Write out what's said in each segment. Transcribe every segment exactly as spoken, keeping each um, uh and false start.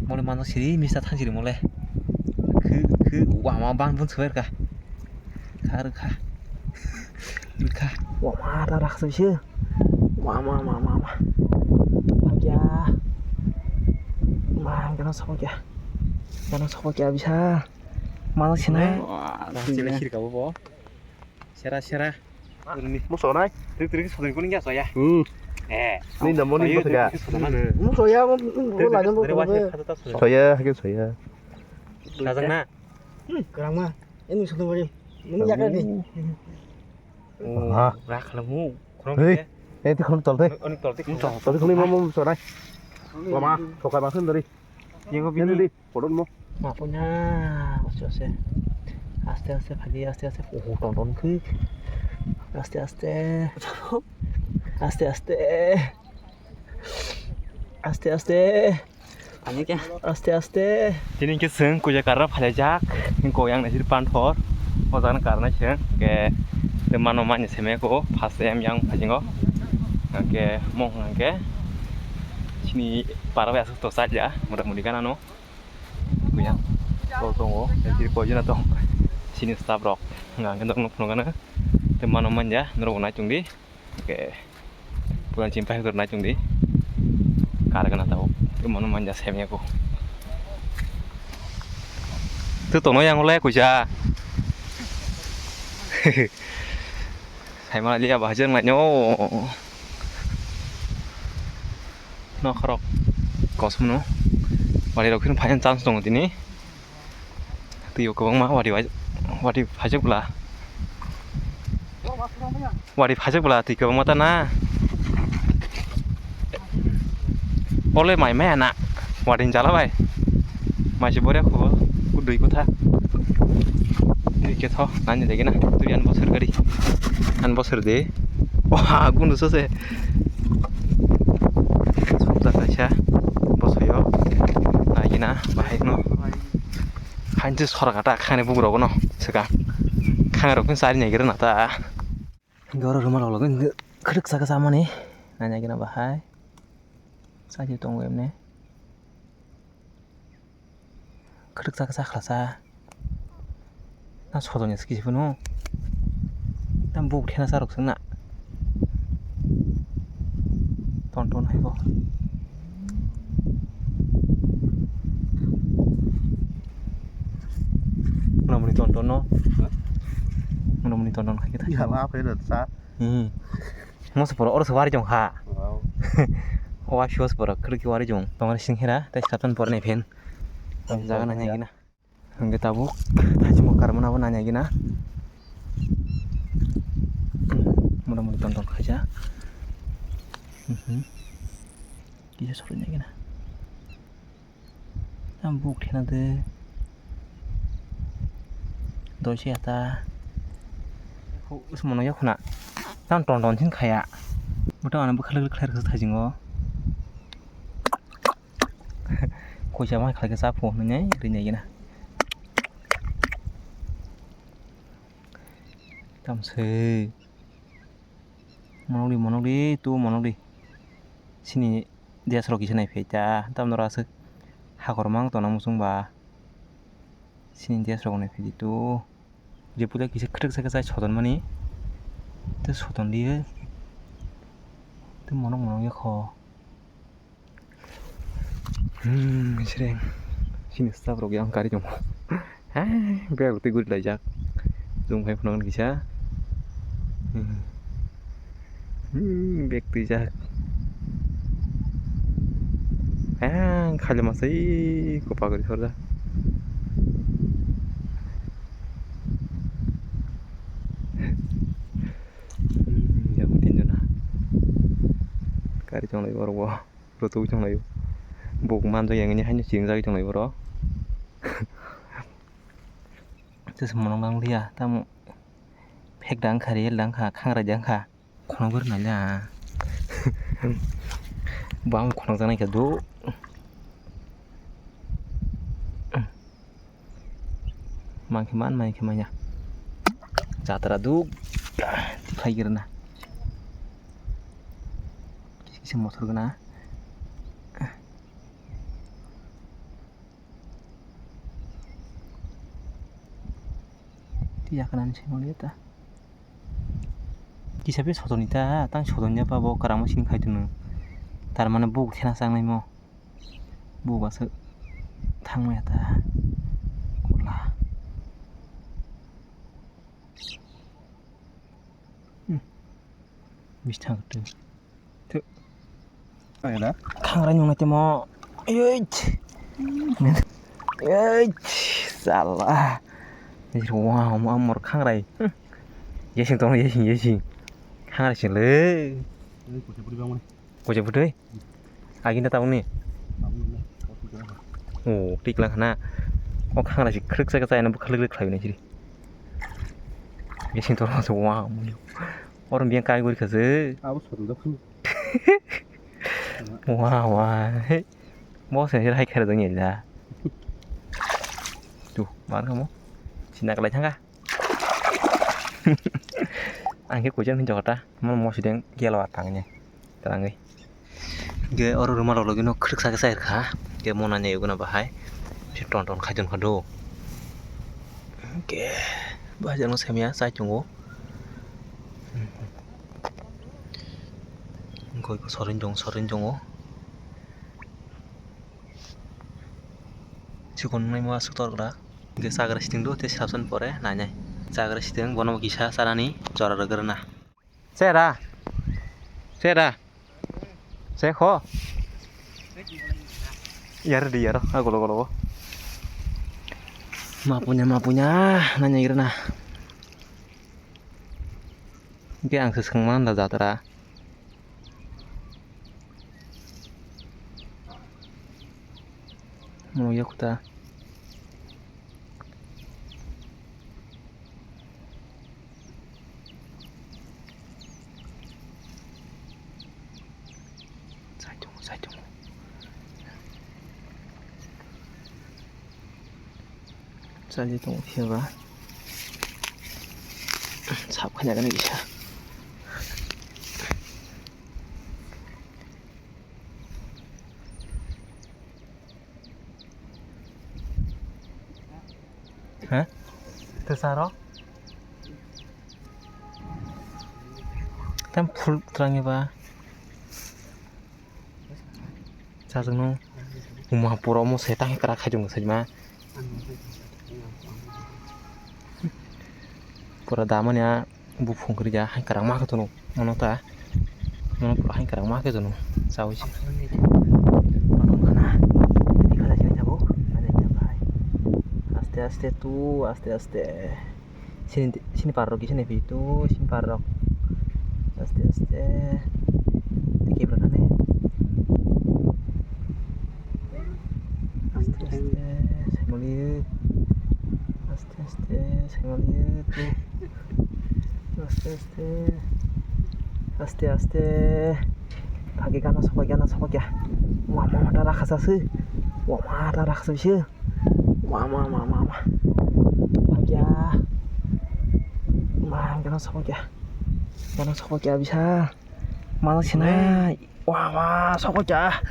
Mole mano siri mista thangsiri mole. Khe, khe, wama bang bun swer ka. Kha, rwkha. Rwkha. Wama ta raksa se. Wama, ma, ma, ma. Agya. Ma, gana sokya. Gana sokya bisa. Mano sinai. Wah, sila siri ka bo. Sera, sera. Muso nai. Trik, trik, sodri kuning ya, soya. Hmm. Eh. Ni namo ni muso ya. Muso ya, mo, mo, mo, lajang mo, mo, mo. Soya, hake soya. Lajang na. Hmm, kerang ma. Ini sodri kuning. Ini ya kan ni. Oh, ha. Rak lamu. Kurang. Hei. Eh, ti khon tol te. Oni tol te. Tol te khon mo, mo, muso nai. Wama, thoka ma khon dari. Yang ko bini. Koron mo. Ma punya, aste aste. Aste aste phai di, aste aste. Oh, ton ton khe. Aste aste. Aste aste. Aste aste. Ani kya? Aste aste. Tini ke seng kuja karna phale jak. Ko yang nasir panthor. O jana karna seng ke. Te mano mani seme ko. First time yang phajingo. Ke mong ke. Sini para ya to saja. Mudah mudahan ano. Kuya. Tol tongo. Tei koi jona tong. Sini staff rok. Nga ke dok nuk phunukana. Te mano manja. Norok nai chungdi. Oke. Pulan chimpai hek nai chungdi. Kar gana tau. Te mano manja semya ko. Tu tono yang oleh kuja. Hai mana dia bahasa nanya. Nokhorok kosmno wari rok phano phaina chance tongo tini. Twi o kwbangma wari wai-, wari phaijak bwla. Wari phaijak bwla twi kwbangma ta na. Ole mai maya na. Wari ni jala bai. Mai se boria khubo. Kudui kutha. Ni ketho nani degi na. Twi an bosor gari. An bosor de. Oha, gundu sose. Sopta kaisa bosoyo naigina bahai no. Hain se sorkata khani bugrok no swkang. Khangrok phin sari naigira na ta. Goro ruma lolo khrik saka samani naigina bahai. Sagi tongo emne. Khwrwksa khe cha khlasa. Na sodoni ski se phano. Na buk thena cha rok songna. Ton ton hai bo. Mwnamuni ton ton no. Mwnamuni ton ton khai khe thai. Ihala aphe rwksa. Hmm. Moso poro oro se wari jong kha. Wow. Owa sios poro khwrwkhe wari jong. Tongmani sing hera tei satan poro ni phen. Jaga na nyagi na. Hingke tabuk thachi mo karmana bo na nyagi na. Mota mota ton ton khaisa. Mhm. Kisa sori nyagi na. Tam buk thena de. Doise ata. Usmono yakhuna. Tam ton ton sin khaya. Buta ano bwkha lwk lwk khlai rwkha thajingo. Koisa ma khlai khe cha phu hwnwi rinai gina. Tam se. Monokdi, monokdi, tu monokdi. Sini desrok kisa nai phai ta. Tam nora aswk hakhorma wng tongna muchung ba. Sini desrok nai phai di tu. Je puila kisa khwtwk sa khe chai soton mani. Te soton di. Te monok monok ya kho. Hmm, sini. Sini staff rok yang kari tong. Hai, bag twi guri laijak. Jung phai phunuknani kisa. Hmm. Hmm, bag twijak. Ang khali masai kopa guri sorjak. Hmm, yago tinjona. Kari chonglai borok bo. Rotwi chonglai. Buk manjak yang ini haino chingjagwi chonglai borok. Chwsma nang liya tamo. Phek dang kha, riyel dang kha, khangra dang kha. Khonok ber naila. Bang khonok janai kha do. Mankhe man, mankhe manya. Jatra duk. Tiphai girna. Kisa mothor gana. Tiya kana ni sengmani ta. Kisa be sodoni ta, tang sodoni ya pa bo karamo sini khai tunu. Tar mane buk thena chang nai mo. Buk aswk thang maya ta. Kula. Hmm. Bistang tu. Thuk. Khangrai nung naitemo. Ei. Ei. Sala. Wow, mo amor khangrai. Yesing tong, yesing, yesing. Khangrai sing le. Kocha butui. Agini ta tabukni. O, tikla khana. O khangrai si khrik sa kasa eno bwkhalik lik khlai nai siri. Yesing tong se wow. Oro biyang kai gori khase. Abo sodok dok khani. Wah, wah. Hey. Bo se hai khere dong ya. Tu, mar kamo. Sina kalai thanga. Ang ke kujan hin jokata. Mon mo sideng gelo atang ne. Tarangwi. Ge oro ruma rok logino khrik sa khe sai kha. Ge mona ne yuguna bahai. Se ton ton khai don kha do. Ge bahai jano semia sai chungo. Goi ko sorin jong, sorin jongo. Chikon nai mo aswk tor gra. Ge chagra siting do te sabsan pore nai nai. Chagra siting bono kisa charani jora rwgwrwna. Sera. Sera. Sekho. Yar di yar. Agolo golo. Mapunya mapunya nanya irna. Ge ang se sengman da jatra. Mo yakuta. Saitung, saitung. Saitung, siapa? Sap kanya kena bisa. Ha? Tesaro? Tem full trang ba. Sajak no. Uma pura mo se tang kara khai jong sajma. Pura damani a. Buphung kwrwi ya, hai kwrwngma khe tono, ano ta, ano pura hai kwrwngma khe tono, chaui se. Aste aste tu, aste aste. Sini, sini par rok, sini pi tu, sini par rok. Aste aste. Tiki berani. Aste aste, saimali. Aste aste, saimali tu. Aste aste. Aste aste. Phagi gana sokoi, gana sokoi kya. Wah, mama ta rakha sa se. Wah, mama ta rakha sa se. Wah, mama, mama. Phagi ya. Wah, gana sokoi kya. Gana sokoi kya bisa. Mana sinai. Wah, wah, sokoi kya.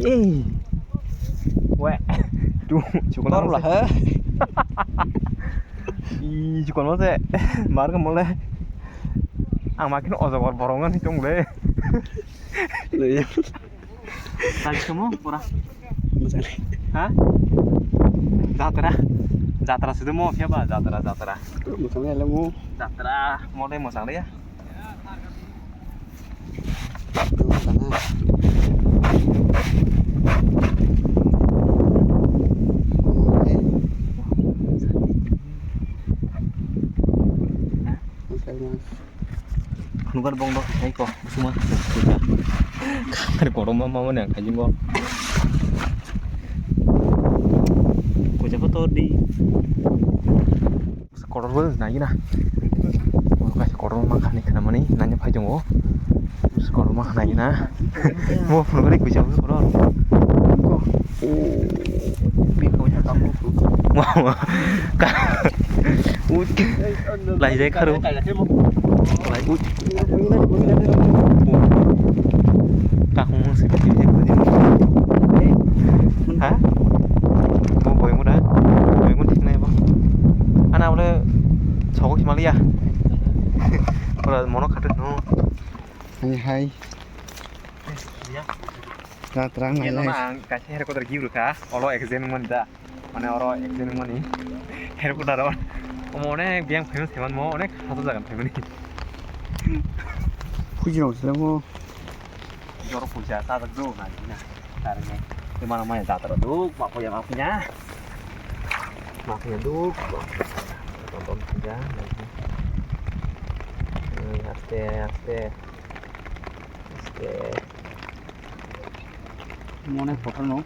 Ei. Weh. Tu, chukon lah, ha? Ih, chukon mo se. Mar ka mo le. Ang makin ojok or borong ni tong le. Le. Tadi kamu pura. Mosang le. Ha? Jatra. Jatra sudah mau siapa? Jatra, jatra. Mosang le mo. Jatra, mo le mosang le ya. Phunukar bong dok hai ko, busuma. Kamar kotorma mama ni ang khaijingo. Kuja kotor di. Kotor bo nai na. Mo kaisa kotor ma khani khna mani nani phai tongo. Kotor ma khna na. Mo phone gari kuisa bo kotor. Bi ko ya ka mo. Mo. Ka. Ut. Lai jai kharo. Lai ut. Kakung se. Ha? Bo boy mo da. Boy mo thik nai bo. Ana bole. Ya. Ora mono khatuk no. Hai hai. Ya. Ra terang Iya, nai nona nai. Ang kaisa helicopter gift rwkha. Olo accident wngmani da. Mane oro accident wngmani. Helicopter o. Omo onek biyang famous khaimani mo, onek hato jaga ni famous. Fuji rok sila mo. Joro puja ta do na na. Tarne. Te mana maya jatra do, ma puja ma puja. Ma puja do. Tonton puja. Aste aste. Aste. Mone photo no.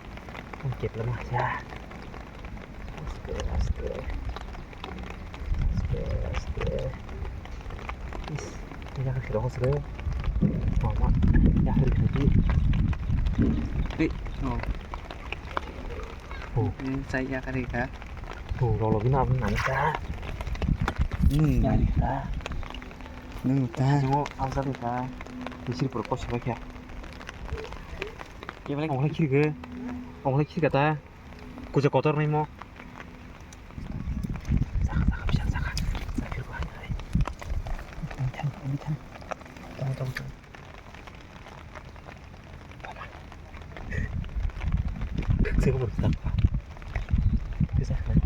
Ang kepla ma ya. Aste, aste. Aste, aste. Is, ini kan kira kosong. Mama, ya hari hari. Hei, oh. Oh. Ini saya kari ka. Oh, kalau gini apa namanya? Hmm. Kari ka. Nung ta. Jemo, ang sa ka. Bisir pura kosong ka. Kebele ongla khirke. Ongla khirka ta. Kuja kotor nai mo. Saka, saka, bisa saka. Saka, saka, saka. Ini kan, ini kan. Tunggu, tunggu, tunggu. Saka, saka. Bisa kan?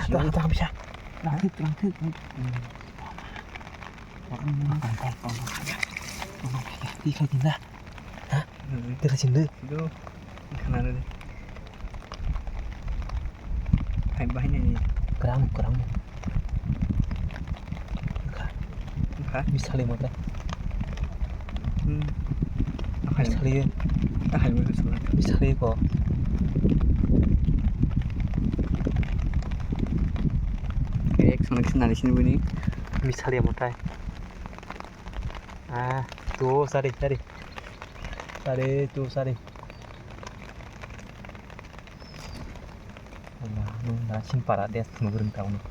Saka, saka, bisa. Langthik, langthik. Twi khai tinda. Ha? Twi khai tinda. Ido. Khana de. Hai bahai nai. Kerang, kerang. Kha. Kha. Misali mata. Hmm. Misali. Ahai mo sala. Misali ko. Ek sono kisa nari sini bini. Misali mata. Ah, tu sari, sari. Sari, tu sari. Wah, nung na sini para des nung ring tau nung.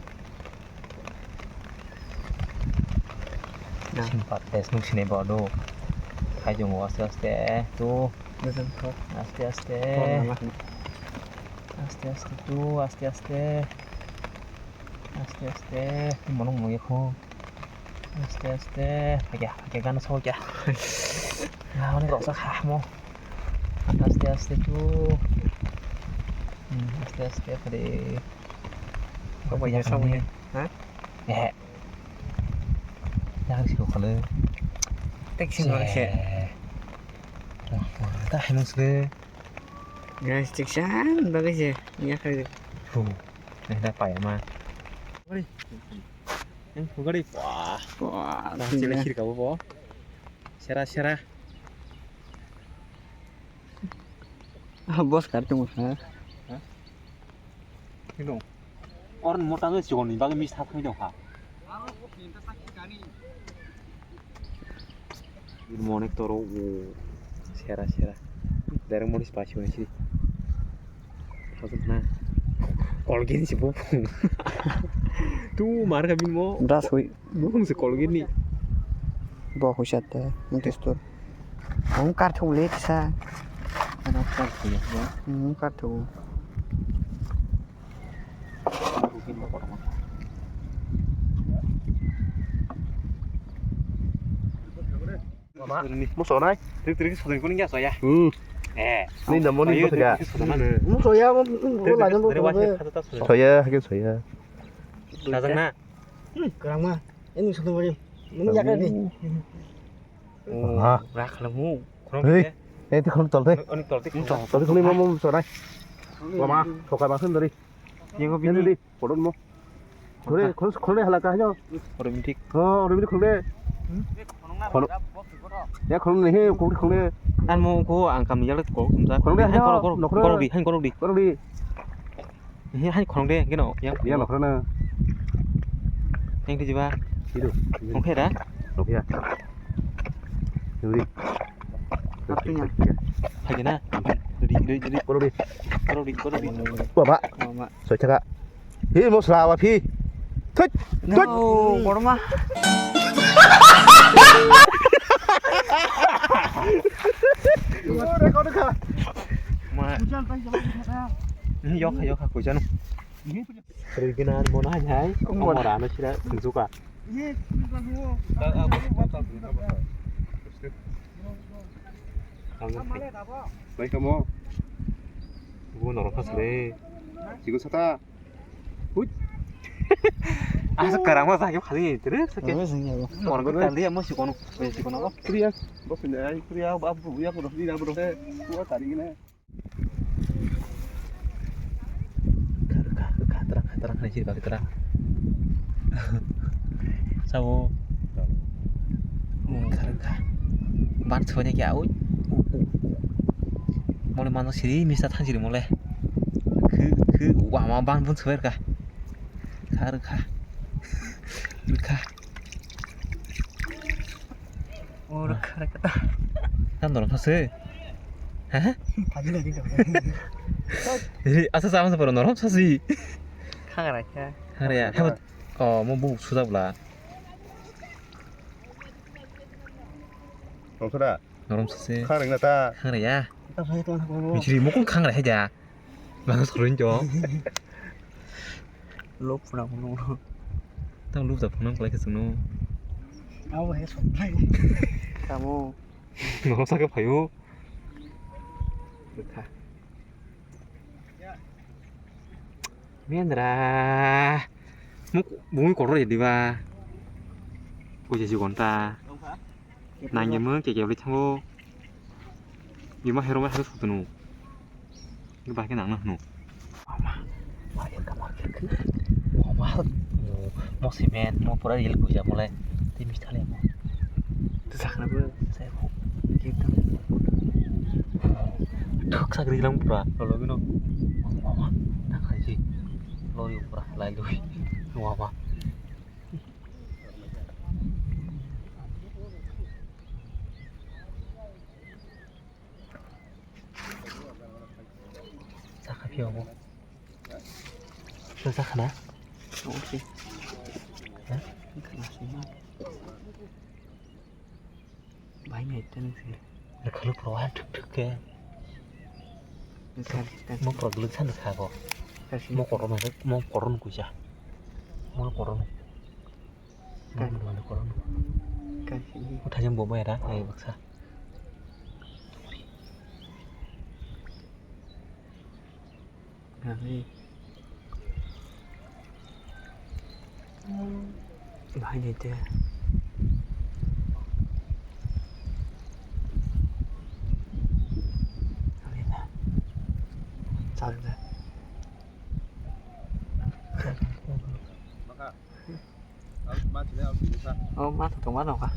Nah. Sini para des nung sini bodo. Hai jong aste aste tu. Aste aste. Aste aste tu, aste aste. Aste aste. Tu manung mo yakho. Aste aste, haikhe, haikhe gana sokya. Ah, onek roksa kha mo. Aste aste tu. Hmm, aste aste kare. Sok bai ya, sok bai ya. Ha? Eh. Yang sih kok kale. Tek sing kok se. Wah, wah, ta hai mung sile. Ya, tek san bagai se. Ya kare. Huh. Eh, da pai ma. Ori. Yang pugari. Wah. Wah, nah, sila sini. Sirka bo. Sera, sera. Ah, bos kar tong ha. Ha? Hino. Or mota no chikon ni bagwi mis thak thang dong ha. Good morning toro o sera sera. Direct morning spicy wani si. Hajung na. Colgate si bo. Tu mar ka bin mo. Brush hui. Bo se Colgate ni. Bo huisa te. Mutis tur. Ang kar thung le kisa. Ano kar thung ya. Hmm, kar thung. Mama, muso nai. Trik trik sodri kuning ya soya. Hmm. Eh. Ni namo ni soya, muso ya. Muso ya, mo, mo, mo, la, mo, mo, mo. Soya, hake soya. Sajak na. Hmm, kerang ma. Ini sodri bari. Ini jaga ni. Oh, ah. Rak lamu. Khorang hei, de. Eh, ti khorang tol de. Ani tol de. Tol, tol de khorang ma, ma, ma, sorai. Wama, thokai ma khun dari. Yang ko bini. Di, kodon mo. Khore, khore, khore hala ka jo. Oro bini thik. Oh, oro bini khore. Khore. Ya khore ne he, khore, khore. An mo ko ang kam yale ko, kum sa. Khore de, hai korok, korok, nokhore. Korok di, hai korok di. Korok di. He hai khorang de, geno, yang. Yang nokhore na. Yang di jiba. Idu. Oke da. Oke ya. Yuri. Artinya. Hai na. Ready, ready, ready. Korok di. Korok di, korok di. Baba. Mama. Soy chaka. Hi mosla wa phi. Thut. Thut. No, korma. Record kha. Ma. Yokha, yokha, kujan. Rwgwna mono hai hai. Omo rano sira thwngsuka. Bai kamo. Bo norok khasle. Chigo sata. Hui. Asa karang ma sakhe phali ni tere sakhe. Omo sing ya. Morok tali amo sikono. Sikono. Priya. Bos ni ai priya babu ya ko ni na bro. Ko tari ni. Kha, kha, kha, tra, kha, tra, kha, sir, kha, tra. Sabo. Kha, kha. Ban sone kya, ui. Mole mano siri, mista than siri mole. Khu, khu, wa ma ban bun swer ka. Kha, kha. Kha. Oro khara kata. Tam norok thase. Ha? Phadi lagi kata. Asa sama sa poro norok thasi. Khagra kha. Khagra ya. Habo. Oh, mo buk suda bla. Norok thase. Khagra na ta. Khagra ya. Michiri mo kun khagra hai ja. Laga soroin jo. Lop phuna phunu. Tang lop da phuna klai khasung no. Abo he sok phai. Tamo. No saka phayo. Bwkha. Mendra. Muk bumi koror ya diba. Kuja si gonta. Nangya mung keke beli thango. Bima hero ma hero sutunu. Ni bahai nang nang no. Mama. Wah, ya kamar ke. Mama. Mo semen, mo pura real kuja mulai. Ti mistale mo. Tu sakna bo. Saya ko. Kita. Thok sak ri lang pura. Lolo gino. Mama. Nak haji. Lori pura lai lui. Mama. Sakha phi obo. Sakha na? Oke. Ha? Bai nai tang se. Khalu pro ha thuk thuk ke. Mo pro glu san kha go. Mo koron mo koron kuja. Mo koron. Mo koron. Mo thajam bo mai ra ai baksa. Nani. Bahai ni te. Nani na. Chal de. Maka. Oh, ma tongma nokha.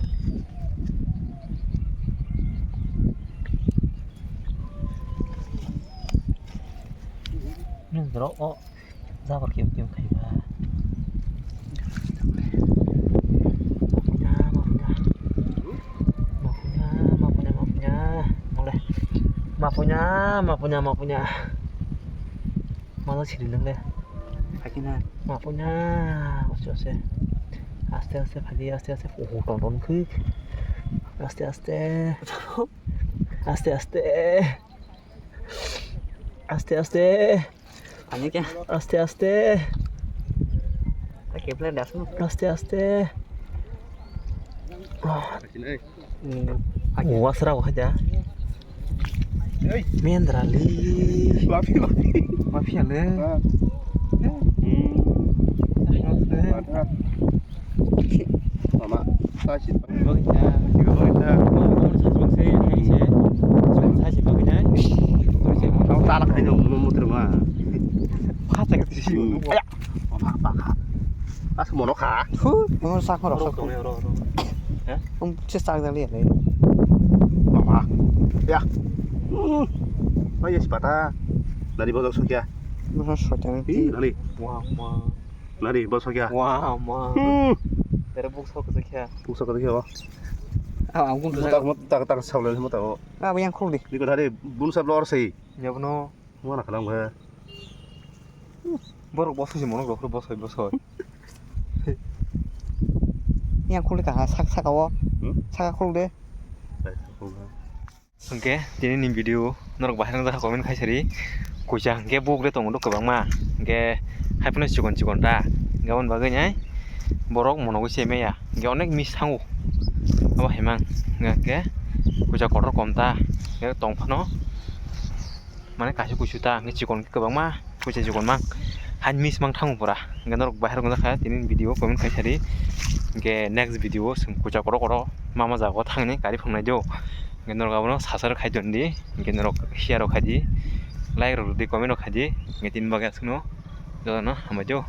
Nung doro o jabar kim kim khaiba. Mapunya, mapunya, mapunya, mapunya. Mole. Mapunya, mapunya, mapunya. Mano siri nung le. Phakina. Mapunya, ose, ose. Aste, aste, phagi, aste, aste. Oho, ton, ton, khe. Aste, aste. Aste, aste. Aste, aste. Ani kya? Aste, aste. Ake plan das mo. Aste, aste. Phakina, eh. Hmm. Wasra wah ja. Hey. Mendra li. Mafi, mafi. Mafi ale. Ah. Hmm. Mata. Mama, sa si. Bagina. Bagina. Mama, mama, sa si bagse, hai se. Sa si bagina. Bagse. Kau talak hai no, mo mo terma. Pha tak si. Hmm. Aya. Mama, apa kha? As mono kha. Hu, mo sa kho rok. Rok, rok, rok. Hah? Um, se sak dali ale. Mama. Ya. Hmm. Ayo sepata. Dari bawah sok ya. Bawah sok ya. Ih, nani. Wah, wah. Nari, bos kya? Wah, ma. Hmm. Tere buk sok kya? Buk sok kya? Ah, ang kung tak, tak, tak, saulai mo tak. Ah, yang kung di. Di ko hari bun sab lor sei. Ya, bono. Mo na kalang ba. Borok bos si mono, borok bos, bos. Yang kung di ka, sak, sak awo. Hmm? Sak kung de. Sak kung. Hwnkhe tini ni video norok bahai rang jakha comment khai sari. Kuisa hwnkhe buk de tongo do kwbangma. Hwnkhe Haiphano chikon chikon ta, hwnkhe aboni bagwi nai borok monogwi se maya, hwnkhe onek miss thango. Abo hai mang hwnkhe kucha kotor kom ta, hwnkhe tong phano mane kaisa kuisu ta, hwnkhe chikon kwbangma kuisa chikon mang, hai miss mang thango pura. Hwnkhe norok bahai rok wngjakha tini video comment khai sadi, hwnkhe next video o chwng kucha kotor kotor ma ma jaga o thangni kari phang nai do. Hwnkhe norok abono subscribe khai don di, hwnkhe norok share rok khai di, like rok rw di, comment rok khai di, hwnkhe tini bagwi aswkno jotono hambai do.